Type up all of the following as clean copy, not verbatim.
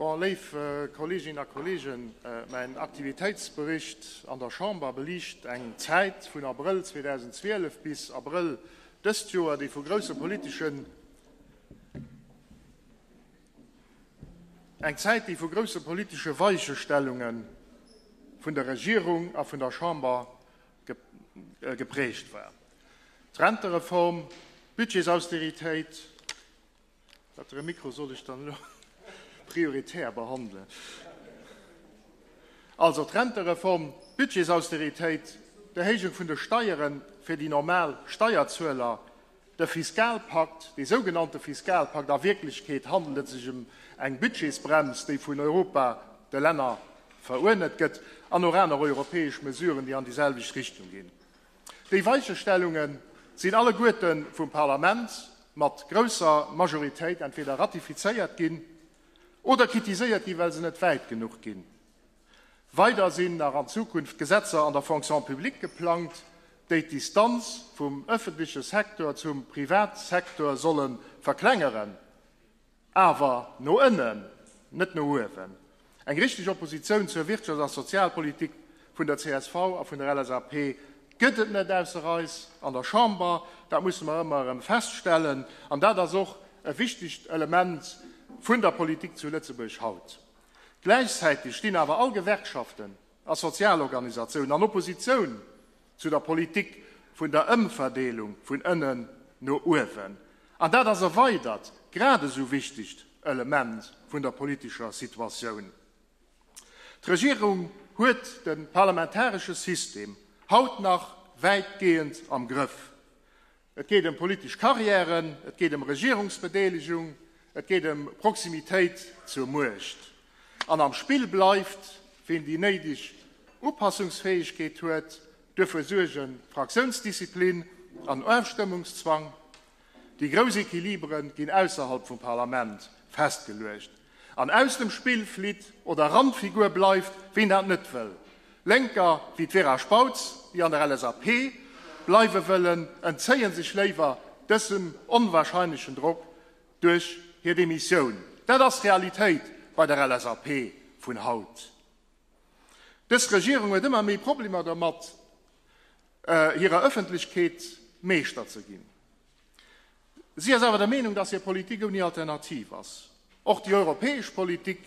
Bon, léif Kolleeginnen a Kolleegen, mäin Aktivitéitsbericht an der Chamber beliicht eng Zäit vun Abrëll 2012 bis Abrëll dëst Joer, déi vu grousse politeschen, eng Zäit, déi vu grousse politesche Weichestellunge vun der Regierung a vun der Chamber geprägt war. D'Rentereform, d'Budgetsausteritéit, Wat fir e Mikro soll ech dann elo prioritär behandelen? Also d'Rentereform, d'Budgetsausteritéit, d'Erhéijung vun de Steiere fir déi normal Steierzueler, de Fiskalpakt, dee sougenannte Fiskalpakt, a Wierklechkeet handelt et sech ëm eng Budgetsbrems, déi vun Europa de Länner veruerdnet gëtt, an och aner europäesch Mesuren, déi an déi selwecht Richtung ginn. Déi Weichestellunge sinn alleguerte vum Parlament mat grousser Majoritéit entweder ratifizéiert ginn oder kritiséiert ginn, well se net wäit genuch ginn. Weider sinn nach an Zukunft Gesetzer an der Fonction publique geplangt, déi d'Distanz vum öffentleche Secteur zum Privatsecteur solle verklengeren. Awer no ënnen, net no uewen. Eng richteg Oppositioun zur Wirtschafts a Sozialpolitik vun der csv a vun der LSAP gëtt et net ausser eis an der Chamber. Dat musse mer ëmmer erëm feststellen. An dat ass och e wichtegt Element vun der Politik zu Lëtzebuerg haut. Gläichzäiteg stinn awer all Gewerkschaften a Sozialorganisatiounen an Oppositioun zu der Politik vun der Ëmverdeelung vun ënnen no uewen. An dat ass e weidert, grad esou wichtegt Element vun der politescher Situatioun. D'Regierung huet de parlamentaresche System haut nach wäitgehend am Grëff. Et geet ëm politesch Karriären, et geet ëm Regierungsbedeelegung, et geet ëm Proximitéit zur Muecht. An am Spill bleift, wien déi néideg Upassungsfäegkeet huet. Duerfir suerge Fraktiounsdisziplin an Ofstëmmungszwang. Déi grouss Equilibere ginn ausserhalb vum Parlament festgeluecht. An aus dem Spill flitt oder Randfigur bleift, ween dat net wëll. Lénker wéi d'Vera Spautz, déi an der LSAP bleiwe wëllen, entzéie sech léiwer dësem onwahrscheinlechen Drock duerch hir Demissioun. Dat ass d'Realitéit bei der LSAP vun haut. Dës Regierung huet ëmmer méi Problemer dermat, hirer Ëffentlechkeet Meeschter ze ginn. Si ass awer der Meenung, dass hir Politik ouni Alternativ ass. Och déi europäesch Politik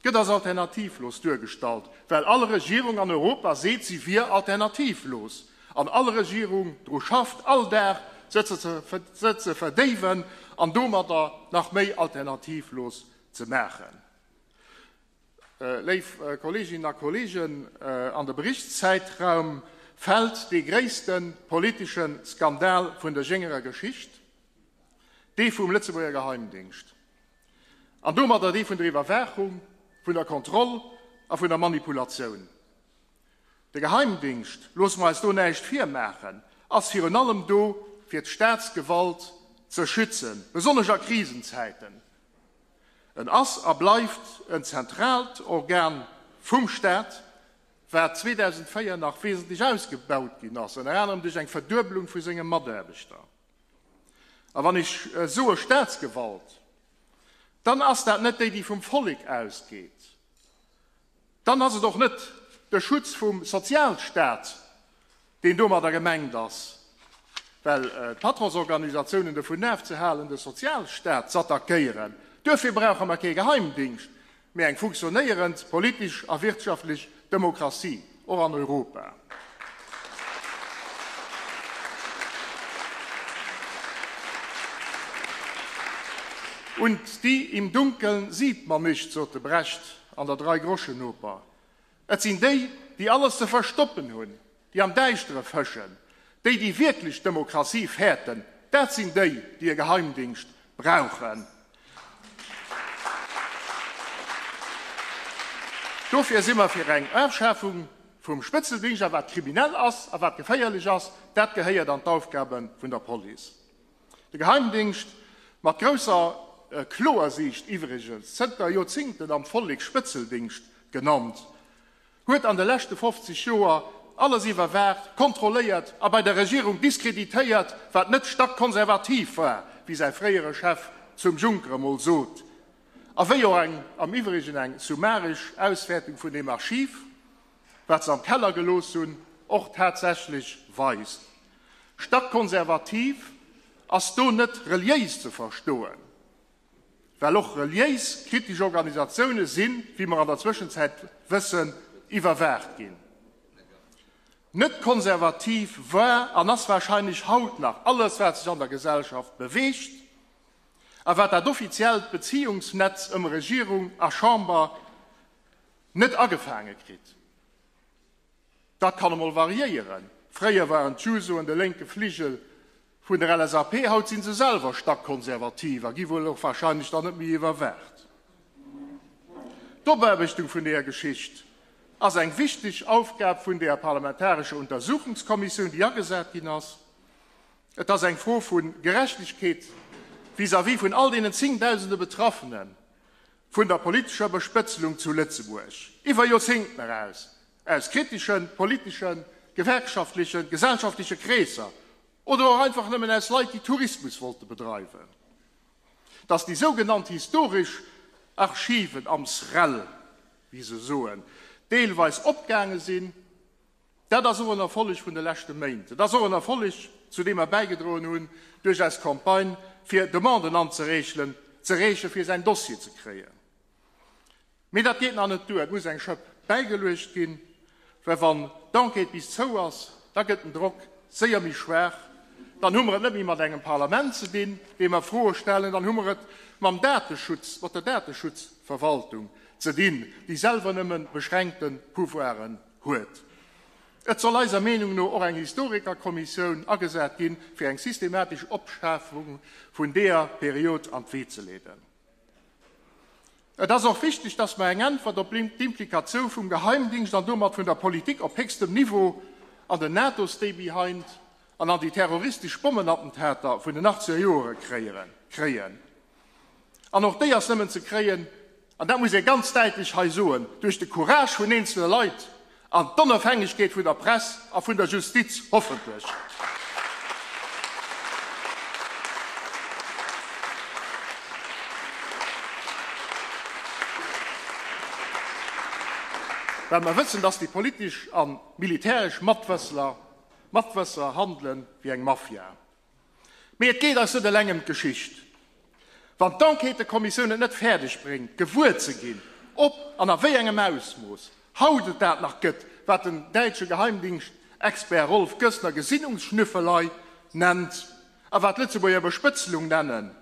gëtt als alternativlos duergestallt, well all Regierung an Europa seet, si wier alternativlos an all Regierung dru schafft, all Dag se ze verdéiwen an domadder nach méi alternativlos ze maachen. Léif Kolleeginnen a Kolleegen, an de Berichtszäitraum fält dee gréisste politesche Skandal vun der jéngerer Geschicht, dee vum Lëtzebuerger Geheimdingscht an domadder dee vun der Iwwerwaachung, vun der Kontroll a vun der Manipulatioun. De Geheimdingscht, loosse mer eis do näischt virmaachen, ass virun allem do, fir d'Staatsgewalt ze schützen, besonnesch a Krisenzäiten. En ass a bleift en zentraalt Organ vum Staat, wat 2004 nach wesentlech ausgebaut ginn ass, ënner anerem duerch eng Verduebelung vu senge Mataarbechter. A wann ech soe Staatsgewalt, dann ass dat net déi, déi vum Vollek ausgeet. Dann ass et och net de Schutz vum Sozialstaat, deen domadder gemengt ass, well d'Patronsorganisatiounen dovun afzehalen, de Sozialstaat z'attackéieren. Duerfir brauche mer kee Geheimdingscht, mee eng funktionéierend politesch a wirtschaftlech Demokratie, och an Europa. Und die im Dunkeln sieht man nicht, sot de Brecht an der Dreigroschenoper. Et sinn déi, déi alles ze verstoppen hunn, déi am Däischtere fëschen, déi, déi wierklech d'Demokratie fäerten, dat sinn déi, déi e Geheimdingscht brauchen. Dofir si mer fir eng Ofschafung vum Spëtzeldingscht. A wat kriminell ass a wat geféierlech ass, dat gehéiert an d'Aufgabe vun der Police. De Geheimdingscht, mat grousser Kloersiicht iwwregens, zënter Joerzingten am Vollek Spëtzeldingscht genannt, huet an de leschte 50 Joer alles iwwerwaacht, kontrolléiert a bei der Regierung diskreditéiert, wat net stackkonservativ war, wéi säi fréiere Chef zum Juncker emol sot. A wéi och eng, am Iwwregen eng summaresch Auswäertung vun deem Archiv, wat se am Keller gelooss hunn, och tatsächlech weist. Stackkonservativ ass do net reliéis ze verstoen, well och reliéis kritesch Organisatioune sinn, wéi mer an der Zwëschenzäit wëssen, iwwerwaacht ginn. Net konservativ war an ass wahrscheinlech haut nach alles, wat sech an der Gesellschaft beweegt a wat dat offiziellt Beziehungsnetz ëm Regierung a Chamber net agefaange kritt. Dat kann emol variéieren. Fréier waren d'Jusoen de lénke Fligel vun der LSAP, haut si se selwer stackkonservativ a gi wuel och wahrscheinlech dann net méi iwwerwaacht. D'Opaarbechtung vun deeër Geschicht ass eng wichteg Aufgab vun deeër parlamentarescher Untersuchungskommissioun, déi agesat ginn ass. Et ass eng Fro vu Gerechtegkeet vis-à-vis vun all deenen zéngdausende Betraffene vun der politescher Bespëtzelung zu Lëtzebuerg iwwer Joerzéngten eraus, aus kriteschen, politeschen, gewerkschaftlechen, gesellschaftleche Kreesser oder och einfach nëmmen aus Leit, déi Tourismus wollte bedreiwen, dass déi sougenannt historesch Archiven am SREL, wéi se soen, deelweis opgaange sinn. Dat ass och en Erfolleg vun de leschte Méint. Et ass och en Erfolleg, zu deem mer bäigedroen hunn duerch eis Campagne, fir Demanden anzereechelen, ze reechen, fir säin Dossier ze kréien. Mee dat geet nach net duer. Et muss eng Schëpp bäigeluecht ginn, well wann d'Enquête bis zou ass, da gëtt den Drock séier méi schwaach. Dann hu mer et net méi mat engem Parlament ze dinn, deem mer Froe stellen, dann hu mer et mam Dateschutz, mat der Dateschutzverwaltung ze dinn, déi selwer nëmme beschränkte Pouvoiren huet. Et soll eiser Meenung no och eng Historikerkommissioun agesat ginn, fir eng systematesch Opschafung vun deeër Period an d'Wee ze leeden. Et ass och wichteg, dass mer eng Äntwert op d'Implikatioun vum Geheimdingscht an domat vun der Politik op héchstem Niveau an den NATO-Stay-behind an an déi terroristesch Bommenattentater vun den achtzeger Joere kréien. An och déi ass nëmmen ze kréien, an dat muss ee ganz däitlech hei soen, duerch de Courage vun eenzele Leit an d'Onofhängegkeet vun der Press a vun der Justiz, hoffentlech. Well mer wëssen, dass déi politesch a militäresch Matwëssler, Matwësser handele wéi eng Mafia. Mee et geet eis net eleng ëm d'Geschicht. Wann d'Enquêtëkommissioun et net fäerdeg bréngt, gewuer ze ginn, ob an a wéi engem Ausmooss haut et dat nach gëtt, wat den däitsche Geheimdingschtexpert Rolf Gössner Gesinnungsschnüffelei nennt a wat d'Lëtzebuerger Bespëtzelung nennen,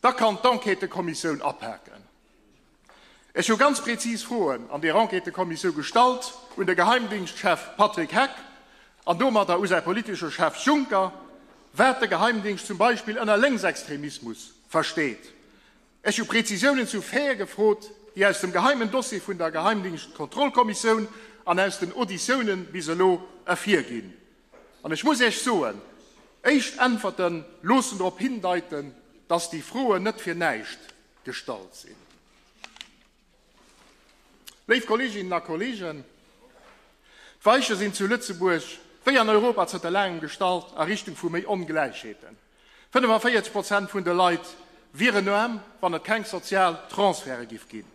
da kann d'Enquêtëkommissioun apaken. Ech hu ganz prezis Froen an deer Enquêtëkommissioun gestallt un de Geheimdingschtchef Patrick Heck an domadder u säi politesche Chef Juncker, wat de Geheimdingscht zum Beispill ënner Lénksextremismus versteet. Ech hu Prezisiounen zu Faite gefrot, déi aus dem geheimen Dossier vun der Geheimdingschtkontrollkommissioun an aus den Auditioune bis elo ervirginn. An ech muss Iech soen, éischt Äntwerte loossen drop hindeiten, dass déi Froen net fir näischt gestallt sinn. Léif Kolleeginnen a Kolleegen, d'Weiche sinn zu Lëtzebuerg wéi an Europa zënter laangem gestallt a Richtung vu méi Ongläichheeten. 45 Prozent vun de Leit wieren aarm, wann et keng sozial Transferte giff ginn.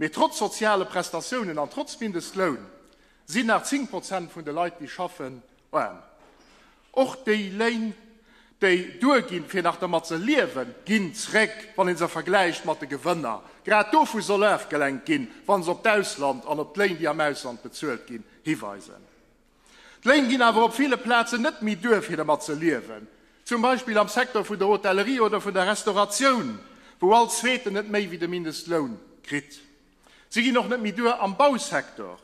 Mee trotz soziale Prestatiounen an trotz Mindestloun sinn nach 10 Prozent vun de Leit, déi schaffen, aarm. Och déi Léin, déi duerginn, fir nach dermat ze liewen, ginn zréck, wann ee se vergläicht mat de Gewënner. Grad dovu soll ofgelenkt ginn, wa se op d'Ausland an op d'Léin, déi am Ausland bezuelt ginn, hiweisen. D'Léin ginn awer op ville Plazen net méi duer, fir dermat ze liewen, zum Beispill am Secteur vun der Hotellerie oder vun der Restauratioun, wou all Zweeten net méi wéi de Mindestloun kritt. Si ginn och net méi duer am Bausecteur.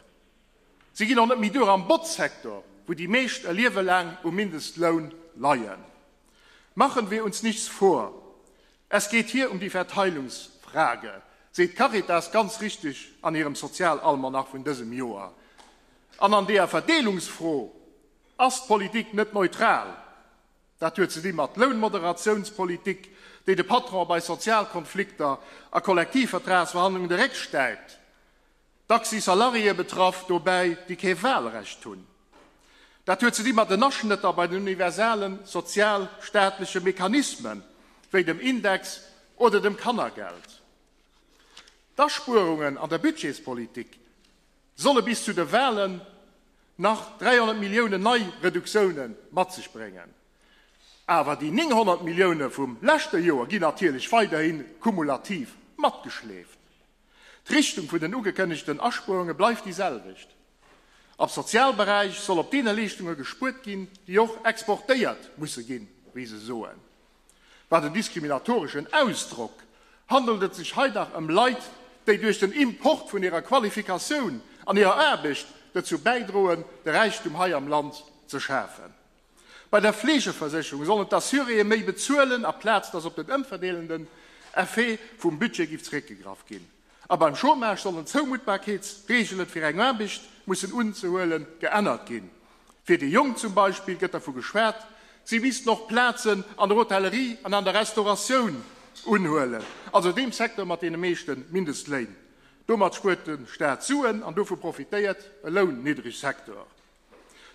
Si ginn och net méi duer am Botzsecteur, wou déi meescht e Liewe laang um Mindestloun leien. Machen wir uns nichts vor, es geht hier um die Verteilungsfrage, seet d'Caritas ganz richtig an hirem Sozialalmanach vun dësem Joer. An an deeër Verdeelungsfro ass d'Politik net neutral. Dat huet ze di mat Lounmoderatiounspolitik, déi de Patron bei Sozialkonflikter a Kollektivvertragsverhandlungen de Réck stäipt. Dacks si Salariéë betraff dobäi, déi kee Wahlrecht hunn. Dat huet ze di mat den Aschnëtter bei den universalen sozial-staatleche Mechanismen, wéi dem Index oder dem Kannergeld. D'Aspuerungen an der Budgetspolitik solle bis zu de Wahlen nach 300 Milliounen nei Reduktioune mat sech bréngen. Awer déi 900 Millioune vum leschte Joer ginn natierlech weiderhi kumulativ matgeschleeft. D'Richtung vun den ugekënnegten Aspuerunge bleift déi selwecht. Am Sozialberäich soll op deene Leeschtunge gespuert ginn, déi och exportéiert musse ginn, wéi se soen. Wat en diskriminatoreschen Ausdrock! Handelt et sech hei dach ëm Leit, déi duerch den Import vun hirer Qualifikatioun an hirer Aarbecht dozou bäidroen, de Räichtum hei am Land ze schafen. Bei der Fleegeversécherung sollen d'Assuréë méi bezuelen, aplaz datt op den ëmverdeelenden Effet vum Budget giff zeréckgegraff ginn. A beim Chômage sollen d'Zoumuttbarkeetsreegelen, fir eng Aarbecht mussen unzehuelen, geännert ginn. Fir déi Jonk zum Beispill gëtt dervu geschwat, si missten och Plazen an der Hotellerie an an der Restauratioun unhuelen, also deem Secteur mat deene meeschte Mindestléin. Domat spuert de Staat Suen an dovu profitéiert e lounniddreg Secteur.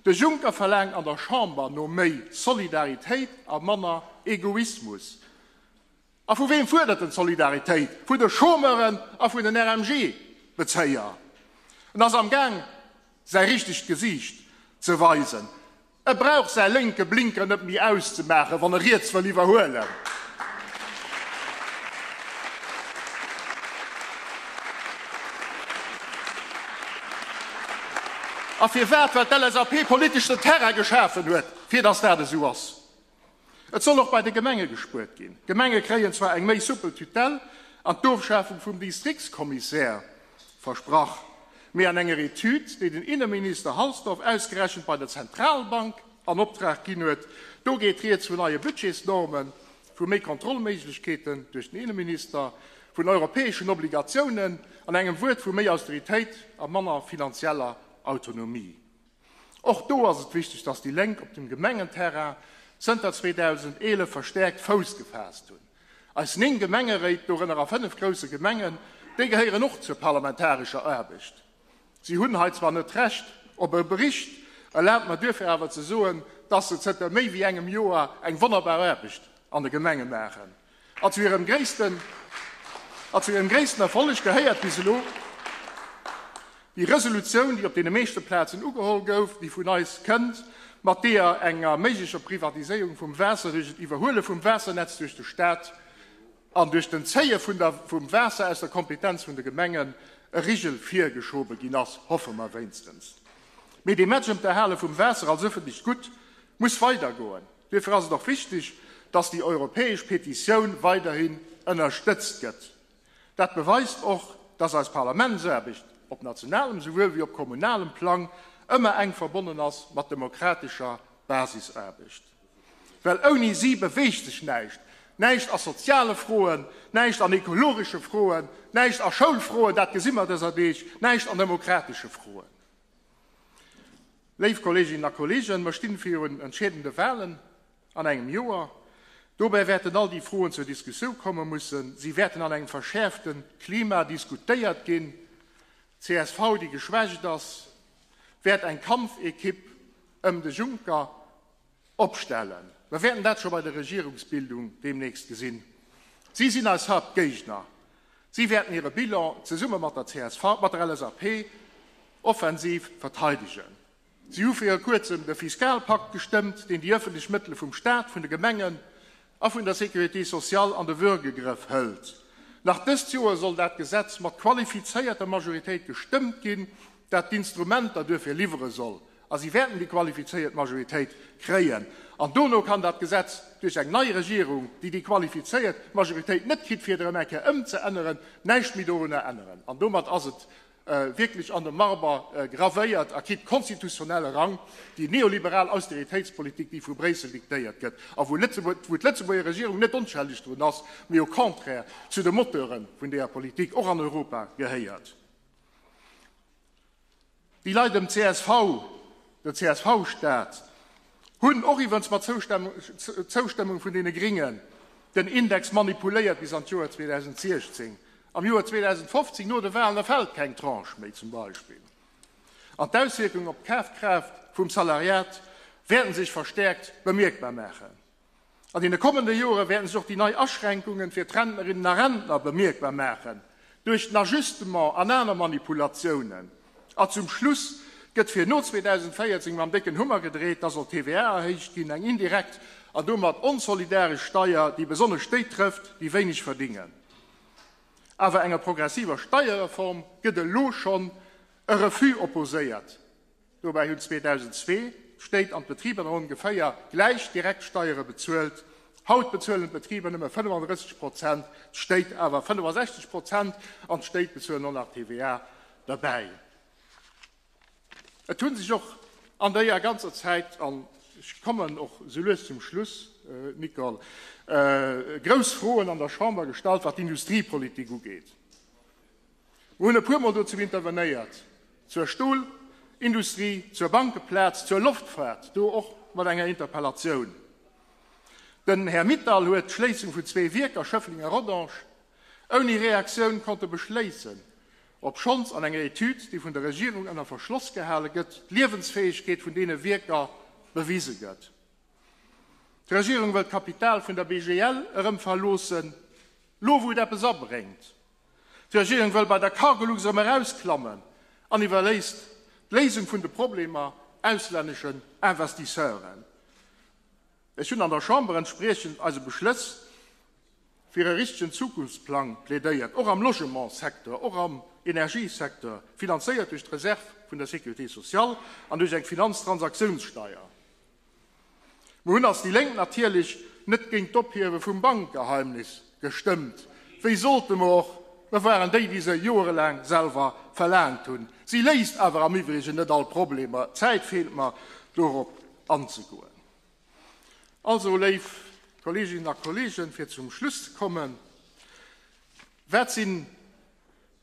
De Juncker verlaangt an der Chamber no méi Solidaritéit a manner Egoismus. A vu weem fuerdert en Solidaritéit? Vun de Chômeuren a vun den RMG-Bezéier. En ass am Gaang säi richtegt Gesiicht ze weisen. E brauch säi lénke Blinker net méi auszemaachen, wann e riets wëll iwwerhuelen. A firwat? Well d'LSAP politesch den Terrain geschafen huet, fir datt dat esou ass. Et soll och bei de Gemenge gespuert ginn. D'Gemenge kréien zwar eng méi soupel Tutelle an d'Ofschafung vum Distriktskommissär versprach, mee an enger Etüd, déi den Inneminister Halsdorf ausgerechent bei der Zentralbank an Optrag ginn huet, do geet rieds vun neie Budgetsnormen, vu méi Kontrollméiglechkeeten duerch den Inneminister, vun europäeschen Obligatiounen, an engem Wuert vu méi Austeritéit a manner finanzieller Autonomie. Och do ass et wichteg, dass déi Lénk op dem Gemengenterrain zënter 2011 verstäerkt Fouss gefaasst hunn. Eis 9 Gemengeréit, dorënner a 5 grousse Gemengen, déi gehéieren och zur parlamentarescher Aarbecht. Si hunn hei zwar net d'Recht op e Bericht, erlaabt mer duerfir awer ze soen, dass se zënter méi wéi engem Joer eng wonnerbar Aarbecht an de Gemenge maachen. A zu hirem gréissten, a zu hirem gréissten Erfolleg gehéiert bis elo déi Resolutioun, déi op deene meeschte Plazen ugeholl gouf, déi vun eis kënnt, mat deeër enger méiglecher Privatiséierung vum Waasser duerch et Iwwerhuele vum Waassernetz duerch de Staat an duerch d'Entzéie vun der vum Waasser aus der Kompetenz vun de Gemengen e Rigel virgeschobe ginn ass, hoffe mer wéinstens. Mee dee Match ëm d'Erhale vum Waasser als ëffentlecht Gutt muss weidergoen. Duerfir ass et och wichteg, dass déi europäesch Petitioun weiderhin ënnerstëtzt gëtt. Dat beweist och, dass eis Parlamentsaarbecht op nationalem souwuel wéi op kommunalem Plang ëmmer enk verbonnen ass mat demokratescher Basisaarbecht. Well ouni si beweegt sech näischt, näischt a soziale Froen, näischt an ekologesche Froen, näischt a Schoulfroen, dat gesi mer dëser Deeg, näischt an demokratesche Froen. Léif Kolleeginnen a Kolleegen, mer stinn virun entscheedende Wahlen an engem Joer. Dobäi wäerten all déi Froen zur Diskussiou komme mussen. Si wäerten an engem verschäerfte Klima diskutéiert ginn. D'CSV, déi geschwächt ass, wäert eng Kampfekipp ëm de Juncker opstellen. Mer wäerten dat scho bei der Regierungsbildung deemnächst gesinn. Si sinn eis Hauptgéigner. Si wäerten hire Bilan zesumme mat der csv, mat der LSAP offensiv verteidegen. Si hu viru kuerzem de Fiskalpakt gestëmmt, deen déi ëffentlech Mëttele vum Staat, vun de Gemengen a vun der Sécurité sociale an de Würgegrëff hëlt. Nach dëst Joer soll dat Gesetz mat qualifizéierter Majoritéit gestëmmt ginn, dat d'Instrumenter duerfir liwwere soll. A si wäerten déi qualifizéiert Majoritéit kréien. An dono kann dat Gesetz duerch eng nei Regierung, déi déi qualifizéiert Majoritéit net kritt, fir et erëm eng Kéier ëmzeänneren, näischt méi dorunner änneren. An domat ass et wierklech an de Marber gravéiert a kritt konstitutionelle Rang, déi neoliberal Austeritéitspolitik, déi vu Bréissel diktéiert gëtt a wou d'Lëtzebuerger Regierung net onschelleg drun ass, mee au contraire zu de Moteure vun deeër Politik och an Europa gehéiert. Déi Leit ëm csv, den CSV-Staat, hunn, och iwwerens mat Zoustëmmung vun deene Gringen, den Index manipuléiert bis an d'Joer 2016. Am Joer 2015, no de Wahlen, erfält keng Tranche méi zum Beispill. An d'Auswierkungen op d'Kafkraaft vum Salariat wäerten sech verstäerkt bemierkbar maachen. An deene kommende Jore wäerten sech och déi nei Aschränkunge fir d'Rentnerinnen a Rentner bemierkbar maachen. Duerch den Ajustement an aner Manipulatiounen. A zum Schluss gëtt fir no 2014 mam décken Hummer gedreet, da soll d'TVA erhéicht ginn, eng indirekt an domat onsolidaresch Steier, déi besonnesch déi trëfft, déi wéineg verdingen. Awer enger progressiver Steierreform gëtt elo schonn e Refus opposéiert. Dobäi hunn 2002 d'Stéit an d'Betriber dann ongeféier gläich direkt Steiere bezuelt. Haut bezuelen d'Betriber nëmme 35 Prozent, d'Stéit awer 65 Prozent, an d'Stéit bezuelen och nach TVA derbäi. Et hu sech och an deeër ganzer Zäit, an ech kommen och esou lues zum Schluss, Nicole, grouss Froen an der Chamber gestallt, wat d'Industriepolitik ugeet. Mer hunn e puermol dozou intervenéiert, zur Stolindustrie, zur Bankeplaz, zur Loftfaart, do och mat enger Interpellatioun. Den Här Mittal huet d'Schléissung vun zwee Wierker, Schëffleng a Rodange, ouni Reaktioun konnte beschléissen, obschonns an enger Etüd, déi vun der Regierung ënner Verschloss gehale gëtt, d'Liewensfäegkeet vun deene Wierker bewise gëtt. D'Regierung wëll d'Kapital vun der BGL erëm verloossen, lo wou et eppes abréngt. D'Regierung wëll bei der Cargolux erëm erausklammen an iwwerléisst d'Léisung vun de Problemer auslänneschen Investisseuren. Ech hunn an der Chamber entspriechend eise Beschlëss fir e richtegen Zukunftsplang plädéiert, och am Logementssecteur, och am Energiesecteur, finanzéiert duerch d'Reserv vun der Sécurité sociale an duerch eng Finanztransaktiounssteier. Mer hunn als déi Lénk natierlech net géint d'Ophiewe vum Bankgeheimnis gestëmmt. Wéi sollte mer och? Mer waren déi, déi se joerelaang selwer verlaangt hunn. Si léist awer am Iwwregen net all Problemer. D'Zäit feelt mer, dorop anzegoen. Also, léif Kolleeginnen a Kolleegen, fir zum Schluss ze kommen, Wat sinn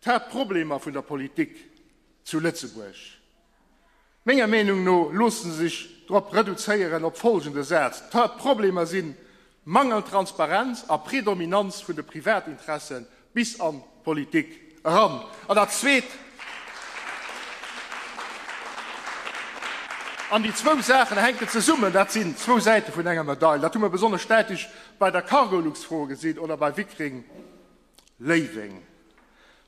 d'Haaptproblemer vun der Politik zu Lëtzebuerg? Menger Meenung no loosse se sech drop reduzéieren op folgende Saz, D'Haaptproblemer si mangelnd Transparenz a Predominanz vun de Privatinteresse bis an d'Politik eran. An dat Zweet, an déi zwou Saachen hänken zesummen, dat sinn zwou Säite vun enger Medail, dat hu mer besonnesch däitlech bei der Cargolux-Fro gesinn oder bei Wickreng, Léiweng.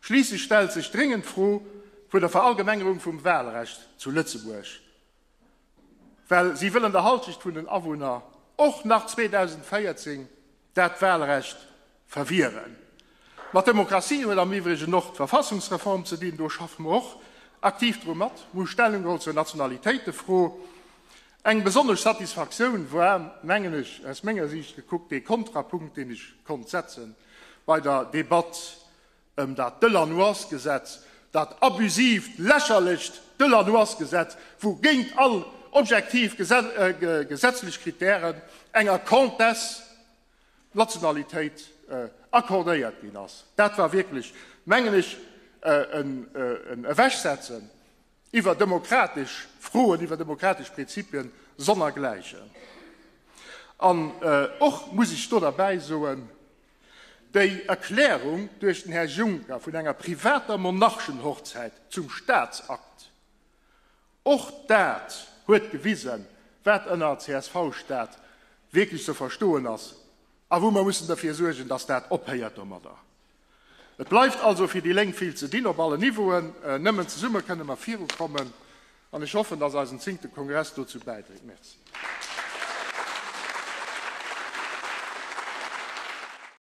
Schliisslech stellt sech dréngend d'Fro vun der Verallgemengerung vum Wahlrecht zu Lëtzebuerg, well si wëllen der Halschecht vun den Awunner och nach 2014 dat Wahlrecht verwieren. Mat Demokratie huet am Iwwregen och d'Verfassungsreform ze dinn, do schaffe mer och aktiv dru mat. Mer hu Stellung geholl zur Nationalitéitefro. Eng besonnesch Satisfaktioun war, mengen ech, aus menger Siicht gekuckt, dee Kontrapunkt, deen ech konnt setzen bei der Debatt ëm dat Delannoy-Gesetz, dat abusiivt, lächerlecht Delannoy-Gesetz, wou géint all objektiv gesetzlech Kritären enger Comtesse d'Nationalitéit accordéiert ginn ass. Dat war wierklech, mengen ech, en Ewechsetzen iwwer demokratesch Froen, iwwer demokratesch Prinzipien sonnergläichen. An och muss ech do derbäi soen, déi Erklärung duerch den Här Juncker vun enger privater Monarchenhochzäit zum Staatsakt, och dat huet gewisen, wat ënner CSV-Staat wierklech ze verstoen ass a wou mer mussen derfir suergen, dass dat ophéiert domadder. Et bleift also fir déi Lénk vill ze dinn op allen Niveauen. Nëmmen zesumme kënne mer virukommen an ech hoffen, dass eisen zéngte Kongress dozou bäidréit. Merci.